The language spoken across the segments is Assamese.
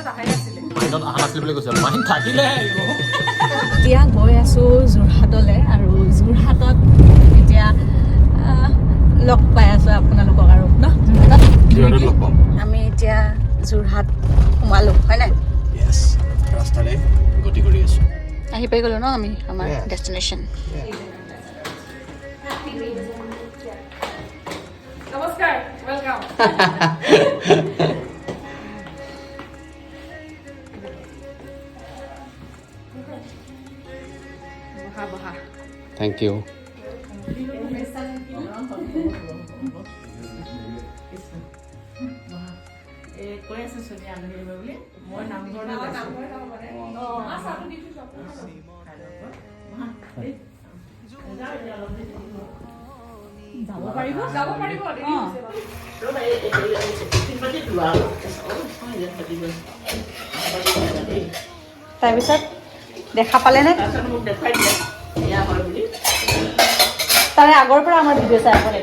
মাইণ্ডত অহা নাছিল বুলি কৈছে, মাইণ্ড থাকিলে আহিব। এতিয়া গৈ আছোঁ যোৰহাটলৈ আৰু যোৰহাটত এতিয়া লগ পাই আছোঁ আপোনালোকক আৰু ন যোৰহাটত। যোৰহাটত লগ পাম। আমি এতিয়া যোৰহাট সোমালোঁ, হয় নাই? য়েছ, ৰাস্তাৰে গতি কৰি আছোঁ। আহি পাই গ'লোঁ ন আমি আমাৰ Yes. Destination. নমস্কাৰ, welcome. বহা বহা। Thank U. কৈ আছে চুমি আলহী আহিব বুলি, মই নামঘৰলৈ গৈছোঁ। যাব পাৰিব। যাব পাৰিব, দেৰি হৈছে বাৰু। ৰ'বা, এই হেৰি আহিছে। টিফিন বাতি লোৱা অলপ। অ, ইয়াত পাতি গৈ। দেই। তাৰপিছত দেখা পালেনে? তাৰপিছত মোক দেখুৱাই দিলে এয়া হয় বুলি। তাৰে আগৰ পৰা আমাৰ ভিডিঅ' চাই আপুনি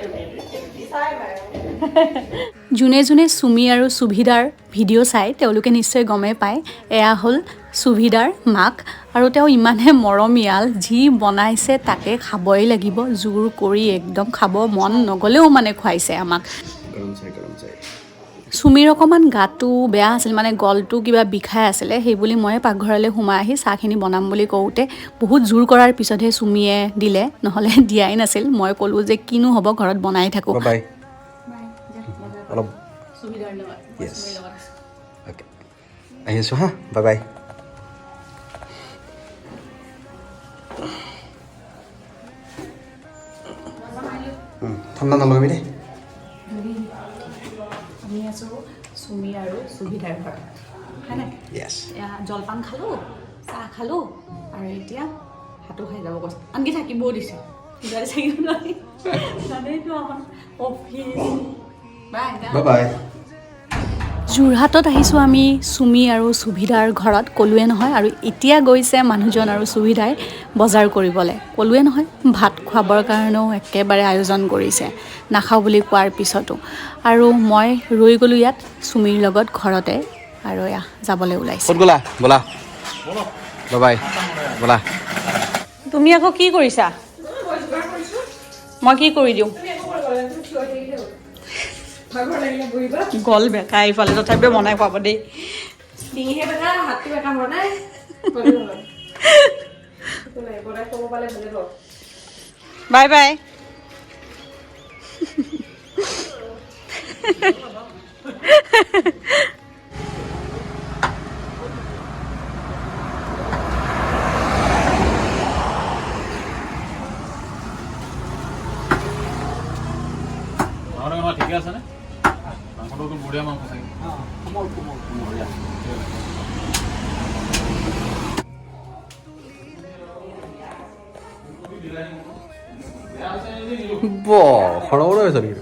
যোনে যোনে চুমি আৰু সুবিধাৰ ভিডিঅ' চায়, তেওঁলোকে নিশ্চয় গমেই পায় এয়া হ'ল সুবিধাৰ মাক। আৰু তেওঁ ইমানে মৰমীয়াল, যি বনাইছে তাকে খাবই লাগিব, জোৰ কৰি একদম খাব মন নগ'লেও মানে খুৱাইছে আমাক। গৰম চাই, গৰম চাই। চুমিৰ অকণমান গাটো বেয়া আছিল, মানে গলটো কিবা বিষাই আছিলে। সেই বুলি মই পাকঘৰলৈ সোমাই আহি চাহখিনি বনাম বুলি কওঁতে বহুত জোৰ কৰাৰ পিছতহে চুমিয়ে দিলে, নহ'লে দিয়াই নাছিল। মই ক'লোঁ যে কিনো হ'ব, ঘৰত বনাই থাকোঁ। বাই অলপ। য়েছ, অ'কে, আহি আছোঁ। হা, বাই বাই। ঠাণ্ডা নলগাবি দেই। আমি আছোঁ চুমি আৰু সুবিধাৰ ঘৰত, হয় নাই? য়েছ। এয়া জলপান খালোঁ, চাহ খালোঁ আৰু এতিয়া ভাতো খাই যাব কৈছে। আনকি থাকিবও দিছে, কিন্তু আজি থাকিব নোৱাৰি, জানেইতো আমাৰ অফিচ। বাই। Bye bye. যোৰহাটত আহিছোঁ আমি চুমি আৰু সুবিধাৰ ঘৰত, ক'লোৱে নহয়। আৰু এতিয়া গৈছে মানুহজন আৰু সুবিধাই বজাৰ কৰিবলৈ। ক'লোৱে নহয়, ভাত খুৱাবৰ কাৰণেও একেবাৰে আয়োজন কৰিছে নাখাওঁ বুলি কোৱাৰ পিছতো। আৰু মই ৰৈ গ'লোঁ ইয়াত চুমিৰ লগত ঘৰতে আৰু এয়া যাবলৈ ওলাইছে। ক'ত গ'লা? ব'লা, বাই বাই, ব'লা। তুমি আকৌ কি কৰিছা? মই কি কৰি দিওঁ? তুমি একো কৰিব নালাগে, তুমি থিয় হৈ থাকিলে হ'ল। ভাগৰ লাগিলে বহিবা। গল বেকা ইফালে, তথাপিও বনাই খুৱাব দেই। ডিঙিহে বেকা, হাতটো বেকা হোৱা নাই। হ'লেও হয়। একো নাই, বনাই খাব পালে ভালে পাওঁ। Bye bye. মাংসটো কেনেকুৱা, ঠিকে আছেনে? মাংসটো একদম বঢ়িয়া মাংস চাগে। কোমল কোমল, বঢ়িয়া। ব সৰ সৰ হৈছে নেকি?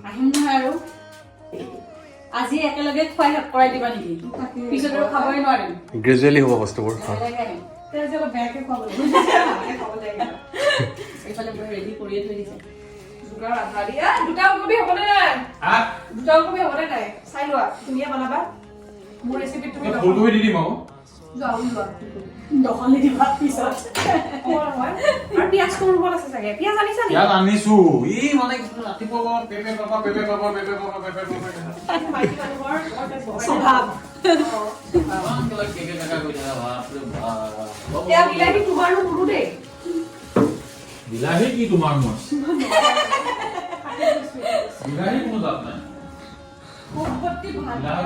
আহিম নহয় আৰু আজি একেলগে খুৱাই শেষ কৰাই দিবা নেকি? পিছত আৰু খাবই নোৱাৰিম। গ্ৰেজুৱেলি হ'ব বস্তুবোৰ। একেলগে আহিম। তে আজি অলপ বেয়াকে খুৱাব লাগিব। ভালকে খাব লাগিব। এইফালে বহি ৰেডি কৰিয়ে থৈ দিছে। যোগাৰ আধা দি। আ, দুটা ওলকবি হ'বনে নাই? হা? দুটা ওলকবি হ'বনে নাই? চাই লোৱা, তুমিয়ে বনাবা। মোৰ ৰেচিপিত তুমি ফুলকবি দি দিম আকৌ। যোৱা, ওলোৱা। দখল নিদিবা পিছত। অ, নহয়। আৰু পিঁয়াজ সৰু আছে চাগে। পিঁয়াজ আনিছা নেকি? ইয়াত আনিছো। ই মানে কিছুমান ৰাতিপুৱা পৰা পেপে পাপা পেপে পাপা পেপে পাপা পেপে পাপা। মাইকী মানুহৰ বহাই স্বভাৱ। ইমান কেলা কেকে কাকা কৰি থাকা, বাপৰে বাপ। এয়া বিলাহী তোমাৰো মোৰো দেই। বিলাহী কি তোমাৰ মোৰ? বিলাহী কোনো জাত নাই।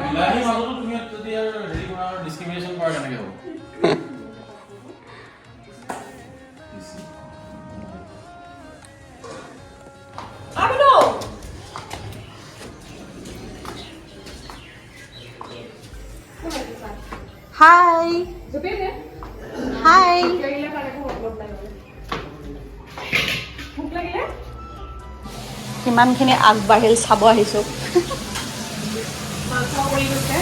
বিলাহী মাজতো তুমি যদি আৰু হেৰি কৰা আৰু ডিছক্ৰিমিনেশ্যন কৰা, কেনেকে হ'ব? আমিনো হাই। জঁপিয়াই দে। হাই। ভোক লাগিলে তাৰ একো মতলব নাই মানে। ভোক লাগিলে। কিমানখিনি আগবাঢ়িল চাব আহিছোঁ। মাংস পৰি গৈছে।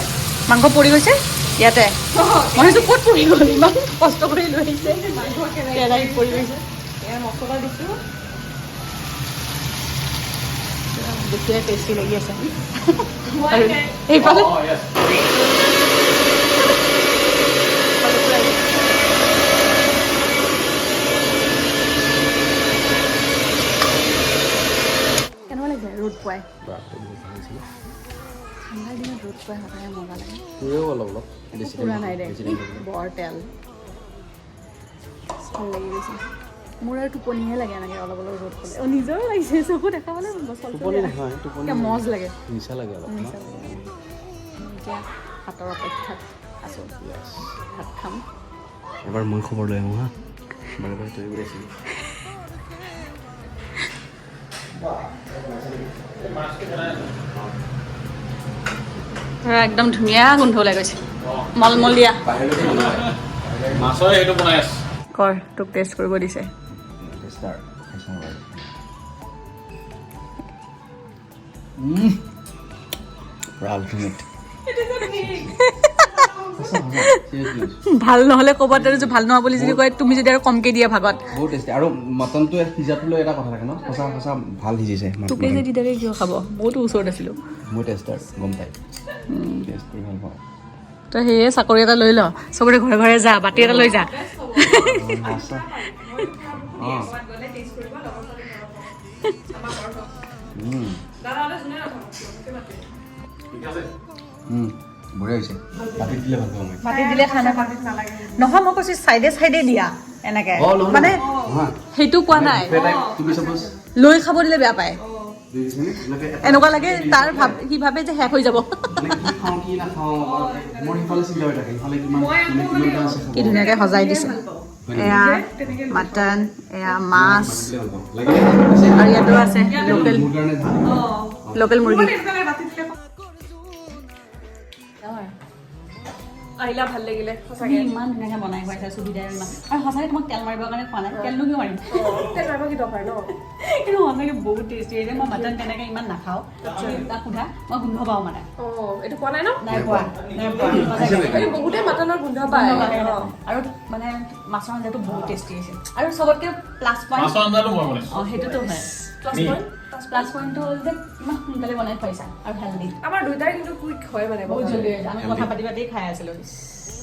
মাংস পৰি গৈছে ইয়াতে। মই ভাবিছোঁ ক'ত পৰি গ'ল, ইমান কষ্ট কৰি লৈ আহিছে, মাংস কেৰাহীত পৰি গৈছে। এয়া। মছলা দিছোঁ। দেখিয়ে টেষ্টি লাগি আছে। আৰু এইফালে অঁ, yes. কেনেকুৱা লাগিছে ৰ'দ পুৱাই? বাপৰে, বহুত ভাল হৈছিলে। ঠাণ্ডাৰ দিনত ৰ'দ পুৱাই সঁচাকৈ মজা লাগে। পুৰেও অলপ অলপ বেছি। পুৰা নাই দে। বেছি টাইম থাকিলে। বৰ তেল ভাল লাগি গৈছে মোৰ। আৰু টোপনিহে লাগে এনেকৈ অলপ অলপ ৰ'দ পালে। অঁ, নিজৰো লাগিছে, চকু দেখাবলৈ। টোপনি নহয়, টোপনি মজ লাগে। নিচা লাগে অলপ ন? নিচা লাগে। এতিয়া ভাতৰ অপেক্ষাত আছোঁ। Yes. ভাত খাম। এবাৰ মই খবৰ লৈ আহোঁ হা। বাৰে বাৰে তই গৈ আছিলি। একদম ধুনীয়া গোন্ধ ওলাই গৈছে, মলমলীয়া। বাহিৰলৈকে নলয়। মাছৰে সেইটো বনাই আছে। কৰ, তোক টেষ্ট কৰিব দিছে। টেষ্টাৰ খাই চাওঁ বাৰু। পুৰা আল্টিমেট। ভাল নহ'লে ক'ৰবাত আৰু যে ভাল নোহোৱা বুলি যদি কয়, তুমি যদি আৰু কমকৈ দিয়া ভাগত। বহুত টেষ্টি। আৰু মটনটো সিজাটো লৈ এটা কথা থাকে ন। সঁচা সঁচা ভাল সিজিছে। তোকে যে দি থাকে, কিয় খাব? মইতো ওচৰত আছিলোঁ। মই টেষ্টাৰ, গম পাই টেষ্ট কৰি ভাল পাওঁ। তই সেয়ে চাকৰি এটা লৈ ল, চবৰে ঘৰে ঘৰে যা, বাতি এটা লৈ যা। সঁচা অঁ। গ'লে টেষ্ট কৰিব লগৰ ছোৱালী ঘৰত হওক, আমাৰ ঘৰত হওক। দাদাহঁতে যোনে নাথাকক কিয়, মোকে মাতিব। ঠিক আছে। বঢ়িয়া হৈছে। বাতিত দিলে ভাল পাওঁ মই। বাতি দিলে খানা নহয়, মই কৈছোঁ চাইডে চাইডে দিয়া এনেকে। অ, নহয়, মানে নহয়। সেইটো কোৱা নাই। বুফে type, তুমি চাপ'জ লৈ খাব দিলে বেয়া পায়। দেখিছানে? এনেকে এটা- এনেকুৱা লাগে তাৰ ভাব, সি ভাবে যে শেষ হৈ যাব। মানে কি খাওঁ কি নাখাওঁ, মোৰ সিফালে চিন্তা হৈ থাকে, ইফালে কিমান মানে কিমানটা আছে খাব। কি ধুনীয়াকে সজাই দিছে! এয়া মাটন, এয়া মাছ। বাতিত দিলে ভাল পাওঁ। লাগিলে আছে। আৰু ইয়াতো আছে লোকেল মোৰ কাৰণে লোকেল মুৰ্গী। তেনেকুৱা লাগে বাতিত দিলে। আহিলা, ভাল লাগিলে সঁচাকে। ইমান ধুনীয়াকে বনাই খুৱাইছে সুবিধাই ইমান। আৰু সঁচাকে তোমাক তেল মাৰিবৰ কাৰণে খোৱা নাই, তেলনো কিয় মাৰিম? তেল মাৰিব কি দৰকাৰ ন? কিন্তু সঁচাকে বহুত টেষ্টি হৈছে। মই মাটন তেনেকে ইমান নাখাওঁ, তাক সোধা, মই গোন্ধ পাওঁ মানে। অঁ, এইটো পোৱা নাই ন? নাই পোৱা, নাই পোৱা সঁচাকে। এই বহুতে মাটনৰ গোন্ধ পায়। আৰু মানে মাছৰ আঞ্জাটো বহুত টেষ্টি হৈছে। আৰু চবতকে প্লাছ পইণ্ট মাছৰ আঞ্জাটো মই বনাইছোঁ। অঁ, সেইটোতো হয়। প্লাছ নি? পইণ্ট। প্লাছ পইণ্টটো হ'ল যে ইমান সোনকালে বনাই খুৱাইছা আৰু হেল্ডি। আমাৰ দুয়োটাই কিন্তু কুইক হয় মানে। বহুত জল্দি হৈছে, আমি কথা পাতি পাতি খাই আছিলোঁ।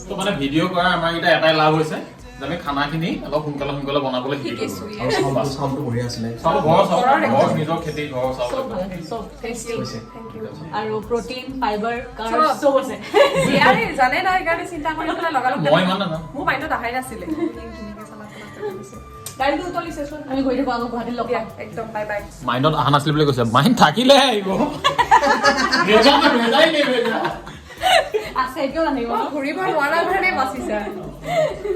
তো মানে ভিডিঅ' কৰা আমাৰ এতিয়া এটাই লাভ হৈছে যে আমি খানাখিনি অলপ সোনকালে সোনকালে বনাবলৈ শিকিলোঁ। আৰু চাউলটো বঢ়িয়া আছিলে। চাউল ঘৰৰ চাউল, ঘৰৰ নিজৰ খেতি, ঘৰৰ চাউল। চব ভাল আছিল, চব টেষ্টি। হৈছে। আৰু প্ৰটিন, ফাইবাৰ, কাৰ্ব চব। চব আছে। জীয়াই জানে নাই, সেইকাৰণে চিন্তা কৰি পেলাই লগালগ। মই ইমান নাজানো। মোৰ মাইণ্ডত অহাই নাছিলে। ধুনীয়াকে চালাড তালাড কাটি দিছে। দাইলটো উতলিছে চোন। আমি গৈ থাকোঁ, আকৌ গুৱাহাটীত লগ দিয়া পাম। একদম, বাই বাই। মাইণ্ডত অহা নাছিল বুলি কৈছে, মাইণ্ড থাকিলেহে আহিব। ভেজাটো ভেজাই নেই ভেজা। আছে, কিয় নাথাকিব? মই ঘূৰিব নোৱাৰা কাৰণে বাচিছা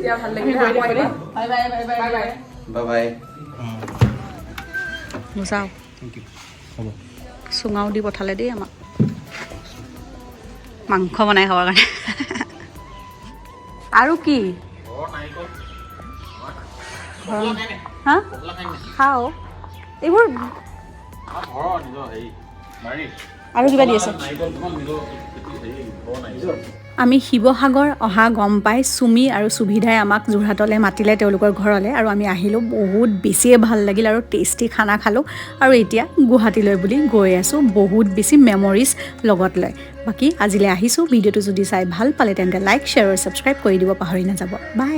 দিয়া। ভাল লাগিলে, আকৌ আহিবা। Bye bye, bye bye. Bye bye. Bye bye. গুচাওঁ। Thank U, হ'ব। চুঙাও দি পঠালে দেই আমাক মাংস বনাই খাবৰ কাৰণে। আৰু কি? ঘৰৰ নাৰিকল। হা? পগলা খাই নে? খাওঁ এইবোৰ। আমাৰ ঘৰৰ নিজৰ হেৰি বাৰীৰ। আৰু কিবা দি আছে? নাৰিকল তোমাৰ নিজৰ খেতি, হেৰি ঘৰৰ নাৰিকল। আমি শিৱসাগৰ অহা গম পাই চুমি আৰু সুবিধাই আমাক যোৰহাটলৈ মাতিলে তেওঁলোকৰ ঘৰলৈ আৰু আমি আহিলোঁ। বহুত বেছিয়ে ভাল লাগিল আৰু টেষ্টি খানা খালোঁ। আৰু এতিয়া গুৱাহাটীলৈ বুলি গৈ আছোঁ, বহুত বেছি মেমৰিজ লগত লৈ। বাকী আজিলৈ আহিছোঁ। ভিডিঅ'টো যদি চাই ভাল পালে, তেন্তে লাইক, শ্বেয়াৰ আৰু ছাবস্ক্ৰাইব কৰি দিব পাহৰি নাযাব। বাই।